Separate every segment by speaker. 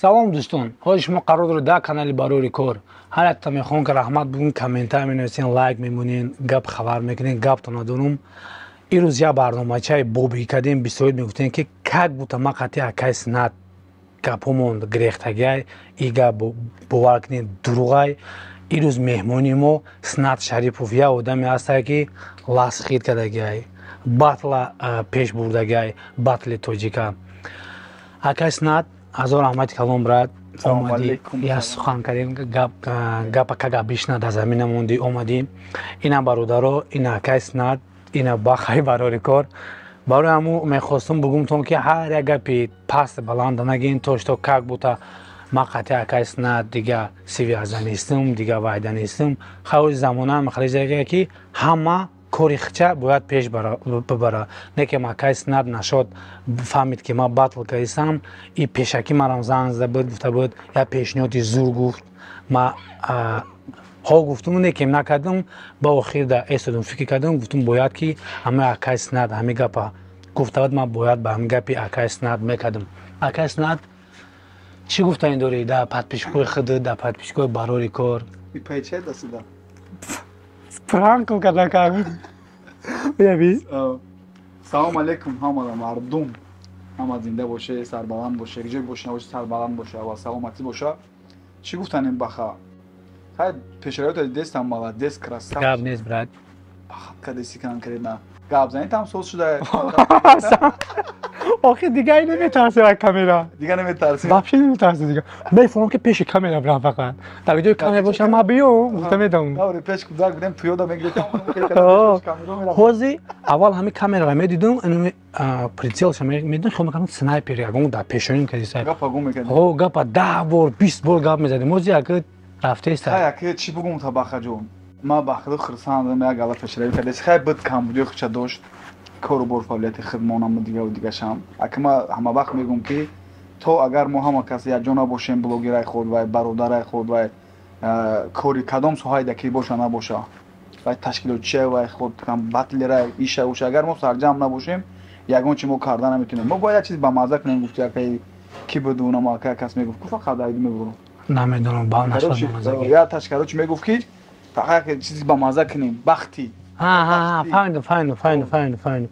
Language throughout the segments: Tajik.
Speaker 1: Салом, дӯстон! Ҳози шумо қарор доред дар канали Барори кор. Ҳар якта мехоҳам, ки раҳмат бугум. Комментар менависен, лайк мемонен, гап хабар мекунен, гаптон надорум. Ирӯз як барномачаи бобӣ кардем. Бисёрид мегуфтем, ки как будто ма қатъи акай Синат гапҳомон гирехтагиай. И гап, бовар кунед, дурӯғай. Ирӯз меҳмони мо Синат Шарипов, як одаме ҳастае, ки ласхид кардагиай, батла пеш бурдагиай, батли тоҷика. Акай Синат, ҳазор раҳмати калон, брат, омадӣ, як сухан кардем, гапа кага бишна, дар замина мондӣ, омадӣ. Ина бародаро, ина акай Синат, ина бахай барори кор. Барои ҳамун мехостум бугумтон, ки ҳар як гапи паст баланда нагин, то что как будто ма қатъи акай Синат дига связа нестум, дига вайда нестум. Хавози замонаам хали, ки ҳама кори хича бояд пеш бибара. Не ки акай Синат нашод, фаҳмид, ки ма батл кардисам, и пешакӣ марам занг зада буд, гуфта буд, як пешниҳоди зур гуфт. Ма ҳо гуфтум, не кем накардам. Ба охир да эстодум, фикр кардам, гуфтум, бояд ки ҳамаи акай Синат ҳамин гапа гуфта буд, ман бояд ба ҳамин гапи акай Синат мекардам. Акай Синат, чӣ гуфтанӣ дорӣ дар подписчикои худ, дар подписчикои Барори кор? Пранк карда кар.
Speaker 2: Салом алейкум, ҳамада мардум, ҳама зинда боше, сарбаланд боше, ҷой боше, набоше, сарбаланд боше ва саломатӣ боша. Чӣ гуфтанем, баха? Хай, пешравита дидестам, молодец, красавчик.
Speaker 1: Гап нест, брат.
Speaker 2: Кадеси конкретно гап занӣ там соз шуда.
Speaker 1: Охи, дига наметарси аз камера.
Speaker 2: Дига наметарси.
Speaker 1: Вообще наметарси дига. Мефаҳмам, ки пеши камера бирам, фақат дар ҷои камера бошам, ма биём, гуфта медам.
Speaker 2: Даври пеш кудак будем, туёда мегирифтам.
Speaker 1: Ҳози аввал ҳами камераро медидум, прицелша медидум, хел мекардам, снайпер ягон дар пешоним кадиса.
Speaker 2: Гапа гум мекардем.
Speaker 1: Ҳо, гапа 10 бор, 20 бор гап мезадем. Ҳози яки рафтеста.
Speaker 2: Хай, аки, чӣ бугум та, бахаҷон? Ма бахудо хурсандам, як гала пешравӣ кардеси. Хай, буд камбудиё хуча дошт, кору бор, фаъолияти хидмонаму дигаву дигашам. Аки, ма ҳама вақт мегӯм, ки то агар мо ҳама кас якҷо набошем, блогерай худ вай, бародарай худ вай, кори кадом соҳаи даки боша набоша, вай ташкилотчия, вай худ батлерай, иша уша, агар мо сарҷамъ набошем, ягон чи мо карда наметавонем. Мо бояд як чиз бамазза кунем. Гуфти акай ки буду, ака, кас мегуфт, ку фақат айди мебурам.
Speaker 1: Намедонам, ба.
Speaker 2: Я ташкилотчи мегуфт, ки фақат як чизи бамазза кунем, бахти.
Speaker 1: Фаҳмидам, фаҳмидам, фаҳмидам, фаҳмидам, фаҳмидам.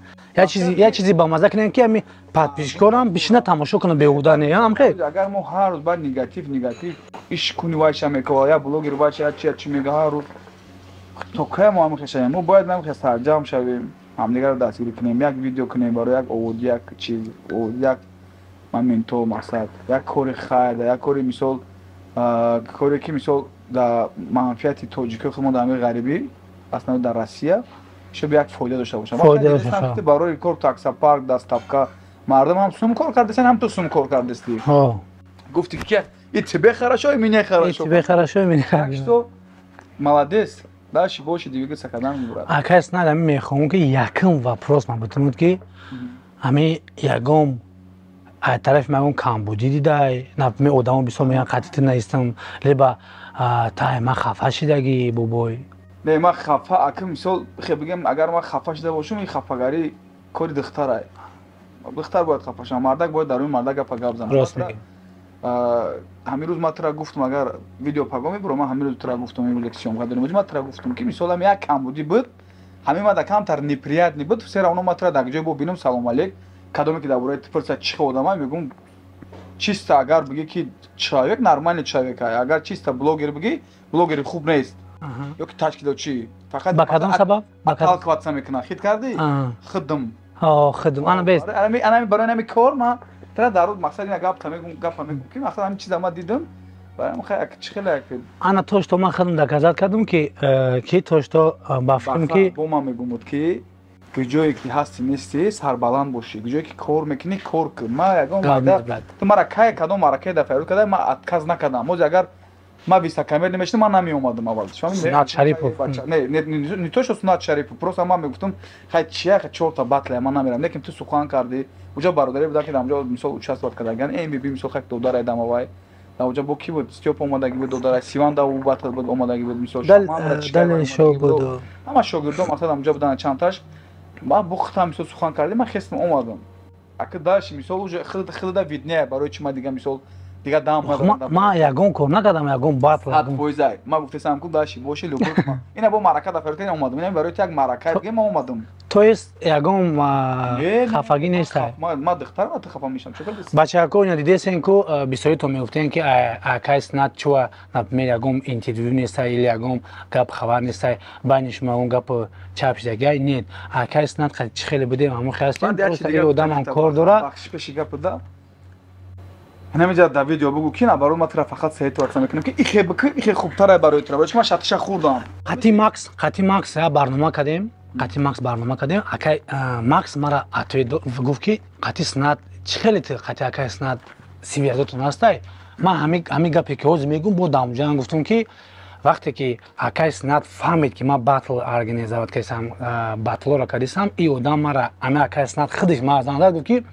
Speaker 1: Як чизи бамазза кунем, ки ами подписчикорам бишина, тамошо кунам, беҳуда не амхе.
Speaker 2: Агар мо ҳар рӯз баъд негатив, негатив иш куни, вайша мекова, я блогер вайша, чи чи мега ҳар рӯз, то кай мо ҳамихе шавем? Мо бояд намихе сарҷамъ шавем, ҳамдигарро дастгирӣ кунем, як видео кунем барои як оводи, як чиз, як моменто, мақсад, як кори хайр, як кори, мисол, коре ки, мисол, дар манфиати тоҷикои худмон дар ҳамин ғарибӣ, аслан дар Россия, шояд як фоида дошта бошам. Барои кор, таксопарк, доставка, мардум ҳам сум кор кардастен, ҳам ту сум кор кардасти. Гуфти, ки и тебе хорошо, и мне хорошо.
Speaker 1: И тебе хорошо, и мне хорошо.
Speaker 2: Молодец, дальше больше двигаться кардан, брат.
Speaker 1: Акай Синат, ами мехоҳам, ки якум вопрос ман бутунуд, ки ами ягон аз тарафи ман ягон камбудӣ дидай? Например, одамо бисёр мегӯянд, қатъи ту наистам, либо тай ман хафа шидагӣ, бобой.
Speaker 2: Не, ман хафа, ака, мисол хе бигем, агар ман хафа шуда бошам, ин хафагарӣ кори духтарай. Духтар бояд хафа шавад, мардак бояд дар рӯи мардак гапа гап занад.
Speaker 1: Рост мегӣ.
Speaker 2: Ҳамин рӯз ман тура гуфтам, агар видео паго мебурам, ман ҳамин рӯз тура гуфтам, ин рӯз съёмка дорем, ман тура гуфтам, ки мисолам як камбудӣ буд, ҳамин мада камтар неприятный буд. Все равно ман тура дар ҷой бо бинам, салом алейк, кадоме ки дар бораи ту пурсад, чӣ хел одамай, мегӯм, чисто агар бигӣ, ки человек нормальный человек, агар чисто блогер бигӣ, блогери хуб нест ё ки ташкилотчӣ фақат.
Speaker 1: Ба кадом сабаб?
Speaker 2: Отталкиваться мекунад, хит кардӣ, хидм.
Speaker 1: Хидм, ана бес.
Speaker 2: Анами барои ҳами кор ман тара дар рӯз мақсад ина гапта мегум, гапа мегум, ки мақсад ҳамин чиза ман дидам, барои хай чӣ хеле.
Speaker 1: Ана то что ман худам доказать кардам, ки то что ба фикрам, ки
Speaker 2: бо ман мегумуд, ки ҷое ки ҳасти нести, сарбаланд бошӣ, ҷое ки кор мекунӣ, кор кун. Ма ягон ту мара кай кадом маракаи дафъа када ман отказ накардам. Мози агар ман високомер намешидам, ман намеомадам аввал.
Speaker 1: Сунат Шарипов.
Speaker 2: Не, не то что Сунат Шарипов, просто ман мегуфтам, хай, чия, чорта батле, ман намерам. Лекин ту сухан кардӣ, уҷа бародаре будан, ки дар онҷо, мисол, участвовать кардаган, мб, мисол, хак додарай дамавай, дар онҷа бо ки буд, Стёп омадаги буд, додарай Сиван да у батл буд, омадаги буд, мисол.
Speaker 1: Буд.
Speaker 2: Ҳама шогирдо, мақсад, онҷа будан чандташ. Ман бо худам, мисол, сухан кардем, ман хестам, омадам. Ака, дальше, мисол, уже худда виднее, барои чи ман дига, мисол, Дигар дам надорам.
Speaker 1: Ман ягон кор накардам, ягон батл.
Speaker 2: 100%. Ман гуфтесам ку даши боши любой. Ина бо марака да фарқ омадам. Ина барои як марака дига ман омадам.
Speaker 1: То есть ягон хафагӣ нест.
Speaker 2: Ман духтарам, ту хафа мешам. Чӣ кардӣ?
Speaker 1: Бачаҳако, ина дидесен ку бисёритон мегуфтен, ки акай Снат чуа, например, ягон интервью неста или ягон гап хабар неста байни шумо, ягон гап чап шидагай нет. Акай Снат чӣ хеле будем, ҳамон хел ҳастем. Просто ин одамам кор дора.
Speaker 2: Бахшиш, пеши гап да. Ҳаминҷа дар видео бугӯ, ки на барои ман тура фақат сеҳ вакса мекунем, ки ихе бикӣ, ихе хубтара барои тура, барои чи ман шартиша хӯрдам.
Speaker 1: Қати Макс я барнома кардем, қати Макс барнома кардем. Акай Макс мара ответ гуфт, ки қати Снат чӣ хеле қати акай Снат связотон ҳастай. Ман ҳамин гапе ки ҳозир мегӯм, бо дамҷан гуфтум, ки вақте ки акай Снат фаҳмид, ки ман батл организовать кардисам, батлоро кардисам, и одам мара, ами акай Снат худиш мара занг зад, гуфт, ки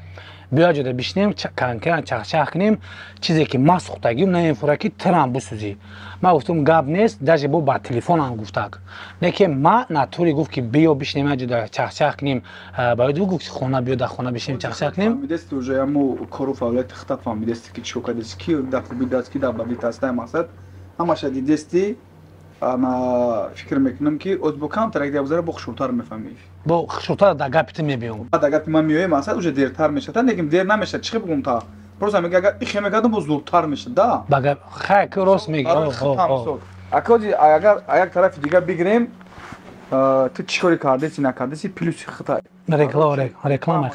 Speaker 1: биё ҷода бишинем, конкретно чахчах кунем, чизе ки ман сӯхтагим намефура, ки тирам бисӯзӣ. Ман гуфтум, гап нест, даже бо ба телефонам гуфтак. Не ки ма натури гуфт, ки биё бишинем, як ҷода чахчах кунем. Баъд гуфт, хона биё, дар хона бишинем, чахчах кунем.
Speaker 2: Фаҳмидести уже ҳамо кору фаъолияти худат, фаҳмидести, ки чико кардеси, ки дар хуби даст, ки дар бадӣ даст, мақсад ҳамаша дидести. Ана фикр мекунам, ки оз бо камтар як дигар бо хушрӯтар мефаҳмӣ.
Speaker 1: Бо хушрӯтар дар гапи ту мебиём.
Speaker 2: Дар гапи ман меоем, мақсад уже дертар мешавад, лекин дер намешавад. Чӣ бигӯм, та просто мега, агар ихе мекардам, бо зудтар мешад да.
Speaker 1: Ба гап хай ки рост меги.
Speaker 2: Акози агар як тарафи дигар бигирем, ту чӣ кори кардеси, накардеси, плюси хитай.
Speaker 1: Реклама.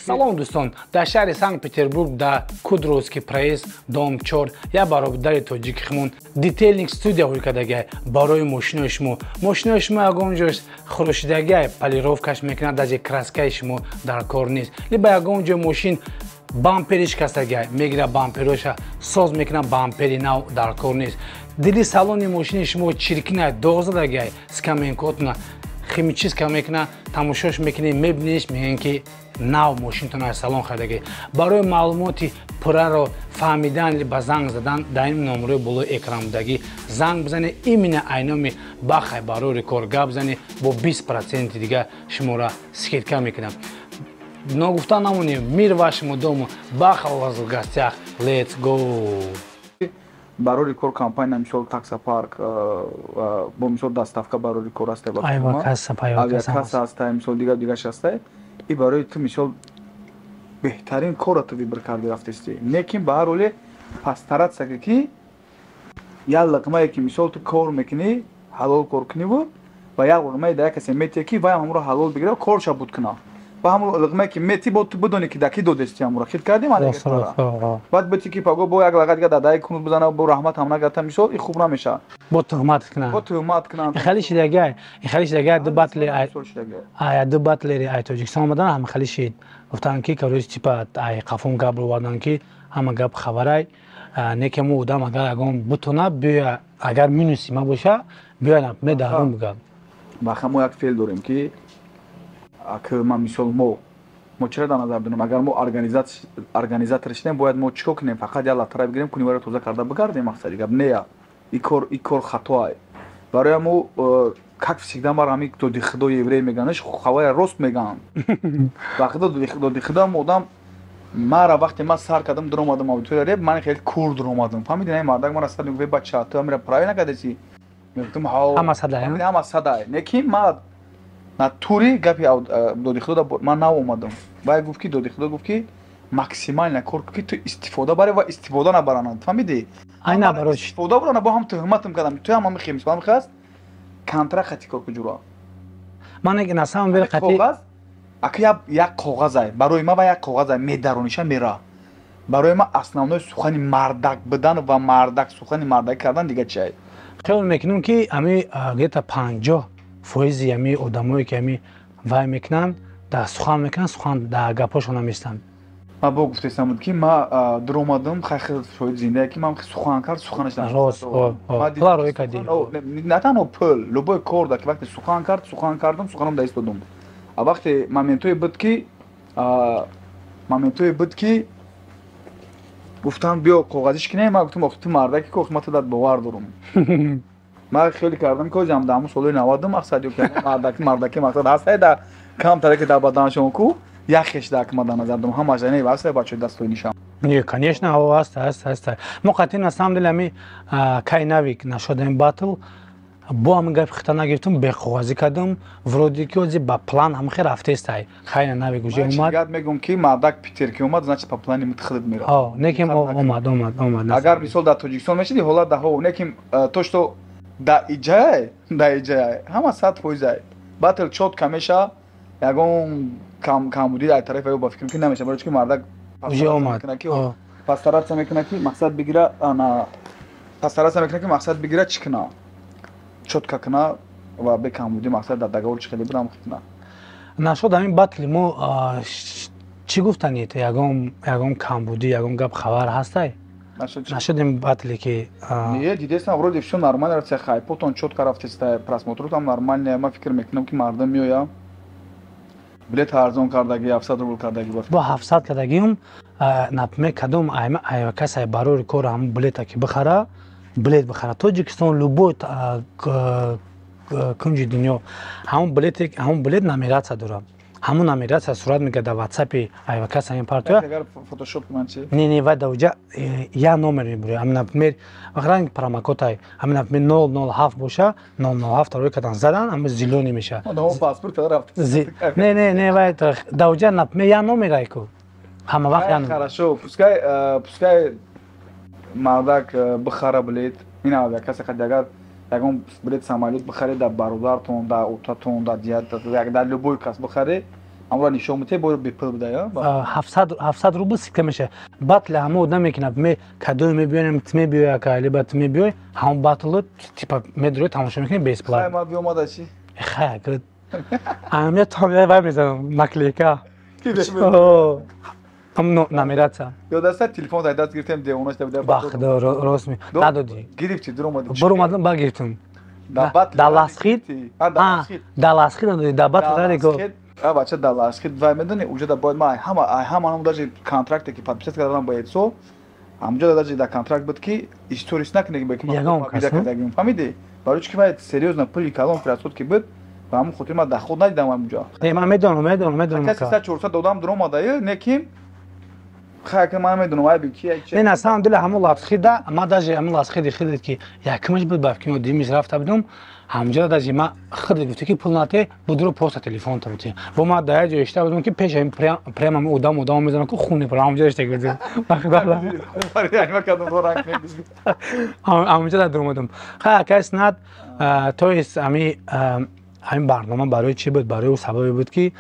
Speaker 1: Салом, дӯстон! Дар шаҳри Санкт Петербург, дар Кудровский проезд, дом 4, як бародари тоҷикимон детейлинг студия ҳуй кардагай барои мошинои шумо. Мошинои шумо ягон ҷош хӯрошидагай, полировкаш мекунад, даже краскаи шумо дар кор нест. Либо ягон ҷо мошин бампери шикастагай, мегира, бампероша соз мекунад, бампери нав дар кор нест. Дили салони мошини шумо чиркина, доғ задагай, скаменкотна химчистка мекуна, тамошош мекунӣ, мебиниш, мегӯян, ки нав мошинтон аз салон харидагӣ. Барои маълумоти пурраро фаҳмидан, ба занг задан дар ин номерои болои экран будагӣ занг бизанед. Именно айноми бахай барори кор гап занед, бо 20% дига шуморо скидка мекунам. Ногуфта намонем, мир вашему дому! Баха у вас в гостях. Let's go!
Speaker 2: Барори кор компания, мисол, таксопарк, бо мисол доставка барори кор аст, авиакасса ҳаста, мисол, дигар дигаш ҳаста. И барои ту, мисол, беҳтарин корро ту выбор карди, рафтести. Лекин ба ҳар ҳоле постараться, ки як луқмае, ки мисол ту кор мекунӣ, ҳалол кор куниву ва як луқмае дар як касе метие, ки вай ҳамонро ҳалол бигира, корша буд куна. Ва ҳамон луқмае, ки мети, бо ту бидонӣ, ки дар ки додести, ҳамонро хит кардӣ, баъд бити, ки паго бо як лағат дига дадаи кунут бизана, бо раҳмат ҳам нагата, мисол, и хуб намешавад.
Speaker 1: Бо туҳмат кунанд.
Speaker 2: Бо туҳмат кунанд.
Speaker 1: Хеле шидагай, хеле шидагай, ду батли ай, ду батлери ай Тоҷикистон омадан, ҳама хеле шид. Гуфтанд, ки, короче, типа ай қафон гап овардан, ки ҳама гап хабарай. Не ки мо одам агар ягон бутона биёя, агар минуси ма боша, биёя, например, дарун бигам.
Speaker 2: Баха, мо як феъл дорем, ки ак ман, мисол, мо чиро дар назар дорем? Агар мо организатор шудем, бояд мо чӣ кор кунем? Фақат як латара бигирем, куниваро тоза карда бигардем? Мақсади гап нея, и кор хатоа. Барои мо как всегда, мар ҳами доди худо еврей меганаш, хавая рост меган. Ба худо, доди худо, одам мара вақте ман сар кардам, дуромадам аудитория реп, ман хеле кур дуромадам, фаҳмиди? Ин мардак мара сар мегуфт: «Бача, ту амира правильно кардеси?» Мегуфтам: «Ҳа,
Speaker 1: ҳама садай,
Speaker 2: ҳама садай». Лекин ма натури гапи доди худо ман наомадам. Вай гуфт, ки доди худо гуфт, ки максимально кор ки ту истифода бари ва истифода набарананд, фаҳмиди?
Speaker 1: Айна барои
Speaker 2: истифода бурана, бо ҳам туҳматам кардам, ту ҳам ҳами мисол ҳаст, контракт хати кор куҷура.
Speaker 1: Ман на самом деле
Speaker 2: қати коғаз, ака, як коғазай барои ман ва як коғазай медарониша мера. Барои ман основной сухани мардак будан ва мардак сухани мардак кардан дига чиай.
Speaker 1: Хиёл мекунам, ки ами где-то 50% ами одамое, ки ами вай мекунанд, дар сухан мекунанд, сухан дар гапҳошон наместанд.
Speaker 2: Ман бо гуфтесам буд, ки ма дуромадам, хай шоҳид зиндае, ки ман сухан кард, суханаш
Speaker 1: рост пула рӯй кардӣ.
Speaker 2: На танҳо пул, любой кор да, ки вақте сухан кард, сухан кардам, суханам да истодум. А вақте моментое буд, ки гуфтам, биё коғазиш кинем, ман гуфтам: «Охи, ту мардаки ки, охи, ман ту дат бовар дорум». Ман хеле кардам, ки озам дар ҳамун солҳои 90 мақсад ё мардаки, мардаки мақсад ҳастай да камтаре, ки дар баданашон ку як хеш дар ма дар назар дорам, ҳамаш не ҳастай, бачаҳои дастои нишам.
Speaker 1: Не, конечно, ҳаст, ҳаст, ҳаст. Мо қатъи, на самом деле, ами кай навик нашодем батл, бо ҳамин гапи хита нагирифтум, беқоғазӣ кардам. Вроде ки ози ба план ҳамихе рафтестай. Хайна навик уже омад.
Speaker 2: Гап мегум, ки мардак Питер ки омад, значит, по плани мутхилит мера.
Speaker 1: Ҳо, неким омад, омад, омад.
Speaker 2: Агар мисол дар Тоҷикистон мешиди, ҳолат даҳо, неким то что да иҷай, да иҷай ҳама 100%-ай. Батл чётко меша, ягон камбудӣ дар тарафи ё ба фикрам, ки намеша, барои ки мардак
Speaker 1: уже омад.
Speaker 2: Постараться мекунад, ки мақсад бигира, ана постараться мекунад, ки мақсад бигира, чӣ куна, чётко куна ва бекамбудӣ, мақсад дар договор чӣ хеле будам куна.
Speaker 1: Нашод ҳамин батли мо чӣ гуфтанед? Ягон камбудӣ, ягон гап хабар ҳастай? Нашуд ин батле ки?
Speaker 2: Не, дидестам, вроде всё нормально рафта, хайпотон чётко рафтеста, просмотротам нормально. Ма фикр мекунам, ки мардум меояд. Билет арзон кардаги, 700 рубл кардаги.
Speaker 1: Бо 700 кардагиум, например, кадом касе барори кор ҳамн билета ки бихара, билет бихара, Тоҷикистон, любой кунҷи дунё, ҳамон билет, ҳамон билет нумерация дорад. Ҳамон нумерация сурат мегирад дар ватсапи айвакас ҳамин партоя. Не, не, вай даоҷа я номер мебурӣ. Ҳамин, например, ранг промокодай, ҳамин, например, 007 боша, 007 рӯй кадан, задан, ҳамин зелёный меша. Не, не, не, вай даоҷа, например, я номерай ку ҳама вақт я.
Speaker 2: Хорошо, пускай мардак бихара билет. Ина касе қад агар ягон билет самолёт бихаред, дар бародаратон, дар отатон, дар дар любой кас бихаред, амро нишон мете, бояд бепул буда.
Speaker 1: 700 рубл скидка меша. Батле ҳама одам мекунад, ме кадои мебиёнем, ту мебиёй, ака, либо ту мебиёй, ҳамон батло типа медрои, тамошо мекунӣ бесплатно.
Speaker 2: Ма биомада чи?
Speaker 1: Хай, амия то вай мезанам наклейка. Ҳам нумерация.
Speaker 2: Ёдаста, телефон дар даст гирифтем, девона шуда
Speaker 1: буда. Ба худо, рост ми надодӣ.
Speaker 2: Гирифти, дуромадӣ.
Speaker 1: Буромадам, ба гирифтам. Дар ласхид, дар ласхид надодӣ, дар батл дади.
Speaker 2: А бача, дар ласхид вай медони, уже да бояд ма ҳама ҳама даже контракте ки подписать кардам бо Эдсо, ҳамҷо даже дар контракт буд, ки сторис накунед, ки
Speaker 1: ягон кас.
Speaker 2: Фаҳмидӣ, барои чӣ ки вай серьёзно пули калон фирастод ки буд, ба ҳамон хотир ман даход надидам ҳамҷо.
Speaker 1: Не, ман медонам, медонам, медонам.
Speaker 2: Каси 400 додам, дуромадаю, неким хайр, ман медонам айби ки.
Speaker 1: Не, на самом деле, ҳамон ласхида ма даже ҳамон ласхиди хидед, ки якумаш буд, ба фикри димиш рафта будум, ҳамҷо даже ма хидед гуфта, ки пул нате, будро, просто телефон табути. Во ма дар як ҷо ишта будум, ки пеш ҳамин прямо ҳамин одам мезанам, ки хуни пур ҳамҷо ишта будем. Ҳамҷо дар дуромадам. Хай, акай снад, то есть ҳамин барнома барои чӣ буд? Барои ӯ сабабе буд, ки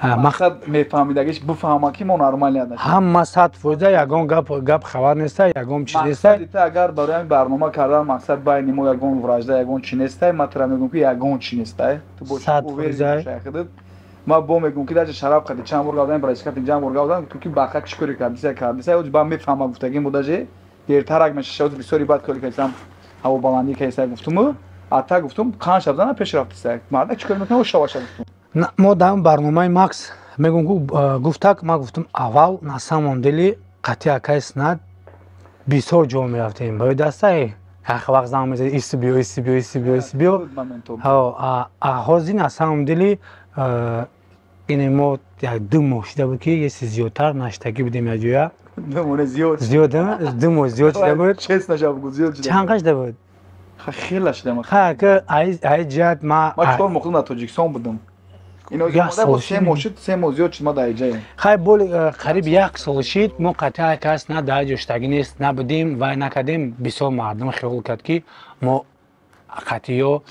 Speaker 2: мақсад мефаҳмидагиш бифаҳма, ки мо нормально.
Speaker 1: Ҳама 100%, ягон гап хабар неста, ягон чиз неста.
Speaker 2: Агар барои ҳамин барнома кардан мақсад байни мо ягон вражда, ягон чи нестай, ман тура мегӯям, ки ягон чи нестай.
Speaker 1: 100%.
Speaker 2: Ма бо мегӯям, ки даже шараф қади чанд бор гавдан, браискати чанд бор гавдан, ки бақа чӣ кори кардиса, кардиса, ба мефаҳма гуфтагим бо, даже дертарак мешава, бисёри бад кори кардисам, ҳавобаландӣ кардиса гуфтуму, ата гуфтум, қанд шаб зана пеш рафтиса, мардак чӣ кор мекунад, шаваша гуфтум.
Speaker 1: Мо дар барномаи Макс мегӯм, гуфтак, ма гуфтум, аввал, на самом деле, қатъи акай снад бисёр ҷо мерафтем, барои дастаи ҳар вақт занг мезад: «Исти биё, исти биё, исти биё, исти биё». Ҳозир, на самом деле, ине мо як 2 моҳ шуда буд, ки еси зиёдтар наштагӣ будем якҷоя. Зиёд, 2 моҳ зиёд шуда буд. Чанд шуда буд?
Speaker 2: Хеле шуда.
Speaker 1: Ха, ки ай ҷиҳат ма
Speaker 2: ма 4 моҳ дар Тоҷикистон будам. 3 моҳ шуд, 3 моҳ зиёд шуд, ма дар иҷаем.
Speaker 1: Хай, боли қариб як сол шид, мо қатъи кас на дар ҷо штагӣ нест набудем, вай накардем. Бисёр мардум хиёл кард, ки мо қатъиё,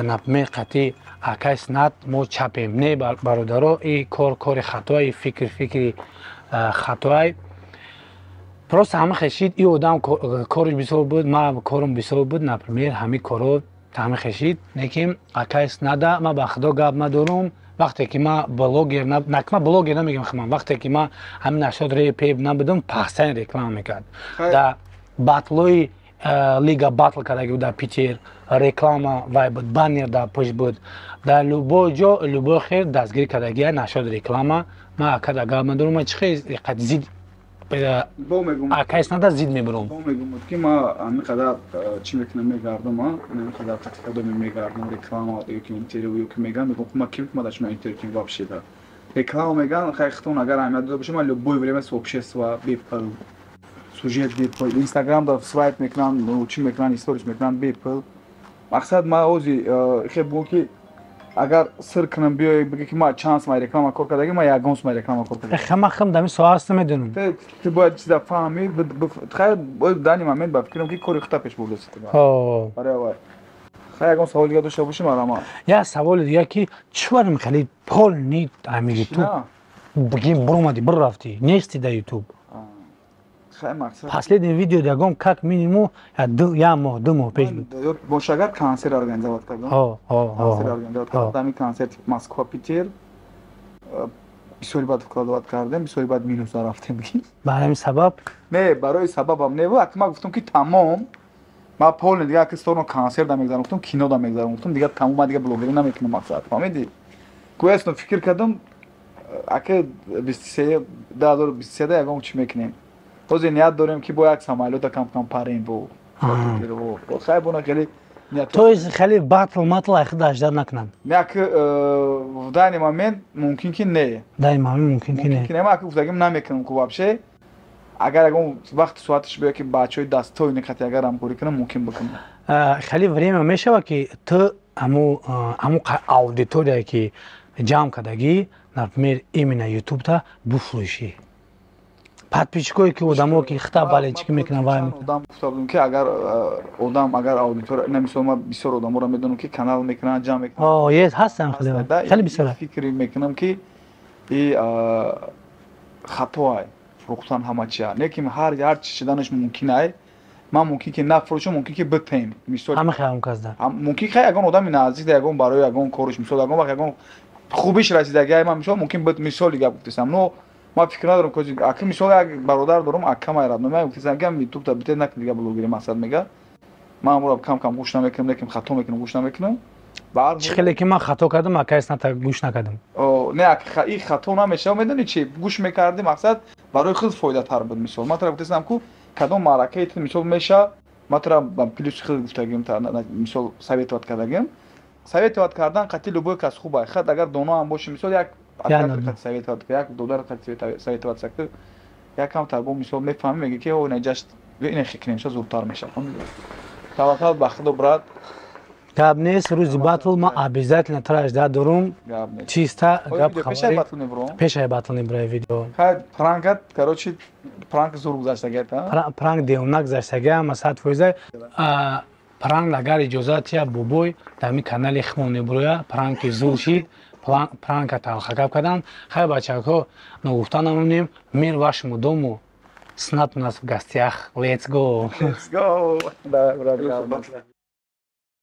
Speaker 1: например, қатъи акай снат мо чапем. Не, бародаро, и кор кори хатоай, фикр фикри хатоай. Просто ҳама хешид, и одам кориш бисёр буд, ма корум бисёр буд, например, ҳамин коро ҳама хешид. Лекин акай снада ма ба худо гап надорум. Вақте ки ма блогер, ма блогер намегам, хман, вақте ки ма ҳамин нашод репеп набудам, пахсани реклама мекард. Да батлои лига батл кардаги буд дар Питер, реклама вай буд, баннер дар пушт буд, дар любой ҷо, любой хер дастгирӣ кардаги нашод реклама. Ма акада гап надорум, ма чи хел зид акайс нада зид мебурам.
Speaker 2: Мегум, ки ма ҳамин қадар чӣ мекунам, мегардам, ҳамин қадар одами мегардам, реклама ёки интервю ёки мегам, мегум, ма ким ма дар шумо интервю кунем вообще да. Реклама меган, хай хитон агар аҳамият дода бошад, ман любое время сообщество бепул, сюжет бепул, Инстаграм да свайп мекунам, чӣ мекунам, сторис мекунам бепул. Мақсад ман ози хе бугум, ки агар сир кунам, биёй бигӣ, ки ман чанд сумай реклама кор кардаги, ман ягон сумай реклама кор кардаги.
Speaker 1: Хама хам дами соа аст, медонам.
Speaker 2: Ту бояд чиза фаҳмӣ. Хайр, данный момент ба фикрам, ки кори хута пеш бурдаси. Барои вай хай ягон савол дига дошта бошӣ, марама.
Speaker 1: Як саволи дига, ки чӣ варим хеле полный ами ютуб бигим буромадӣ, бирафтӣ, нести да ютуб. Последний видео ягон как минимум як моҳ, 2 моҳ пеш буд.
Speaker 2: Бош, агар концерт организовать кардам, концерт организовать кардам, ами концерт Москва, Питер, бисёри баъд вкладывать кардем, бисёри баъд минуса рафтем.
Speaker 1: Ба ҳамин сабаб?
Speaker 2: Не, барои сабабам не, ак ман гуфтам, ки тамом, ман полный дига аки сторону концерт да мегзарам, гуфтам, кино да мегзарам, гуфтам, дига тамом, ман дига блогерӣ намекунам. Мақсад, фаҳмидӣ, гӯясно фикр кардам, аки 23, 2023 да ягон чӣ мекунем. Ҳозир ният дорем, ки бо як самолёта кам кам парем, бо хай бона хеле.
Speaker 1: То есть хеле батл матл айхи даждат накунанд?
Speaker 2: Не, аки в данный момент мумкин ки не.
Speaker 1: Данный момент мумкин ки не.
Speaker 2: Не, ман аки гуфтагим намекунам ку вообще. Агар ягон вақти соаташ биёяд, ки бачаҳои дастои қати агар ҳамкорӣ кунам, мумкин бикунам.
Speaker 1: Хеле время мешавад, ки ту ҳаму аудитория, ки ҷамъ кардагӣ, например, именно ютубта буфрӯшӣ, подписчикое, ки одамо, ки хита болельщики мекунанд, вай?
Speaker 2: Одам гуфта будем, ки агар одам, агар аудитория на, мисол, ман бисёр одаморо медонам, ки канал мекунанд, ҷамъ
Speaker 1: мекунанд. Ес, ҳастанд, хеле хеле бисёр.
Speaker 2: Фикр мекунам, ки и хатоай фурӯхтан ҳама чия, лекин ҳар чи шиданаш мумкин ай. Ман мумкин ки нафурӯшам, мумкин ки битем, мисол.
Speaker 1: Ҳама хаём казда.
Speaker 2: Мумкин хай ягон одами наздик, ягон барои ягон кориш, мисол, ягон вақт ягон хубиш расидаги, ман, мисол, мумкин бит, мисоли гап гуфтесам. Но ман фикр надорам. Аки, мисол, як бародар дорам, акамай раднома, гуфтесам, ки ютуб бите накун дига блогери. Мақсад мега, ман амро кам кам гӯш намекунам, лекин хато мекунам, гӯш намекунам.
Speaker 1: Чӣ хеле ки ман хато кардам, акайс ната гӯш накардам.
Speaker 2: Не, и хато намешава, медони чи, гӯш мекардӣ, мақсад, барои худ фоидатар буд. Мисол, ман тара гуфтесам ку кадом маъракаи ту, мисол, меша, ман тара плюси худ гуфтагим, мисол, советовать кардагим. Советовать кардан қати любой кас хуб ай, хат агар доно ҳам боши, мисол, як советовать, як додар қати советовать сакти, якам тарбо, мисол, мефаҳми, меги, ки о, инаҷаш ина хикнем, ша зудтар мешавад. Таваккал ба худо, брат.
Speaker 1: Гап нест, рӯзи батл ман обязательно тара ждать дорум. Чиста гап хабари пешаи батл небурай видео.
Speaker 2: Пранкат, короче, пранк зур гузаштагият.
Speaker 1: Пранк девона гузаштагия, ма 100%. Пранк, агар иҷозат тия, бобой, дар ми канали химон небуроя. Пранки зур шид, пранка талхагап кардан. Хай, бачако, ногуфта намонем, мир вашему дому. Снат у нас в гостях. Let's go.
Speaker 2: Let's go. Да, брат.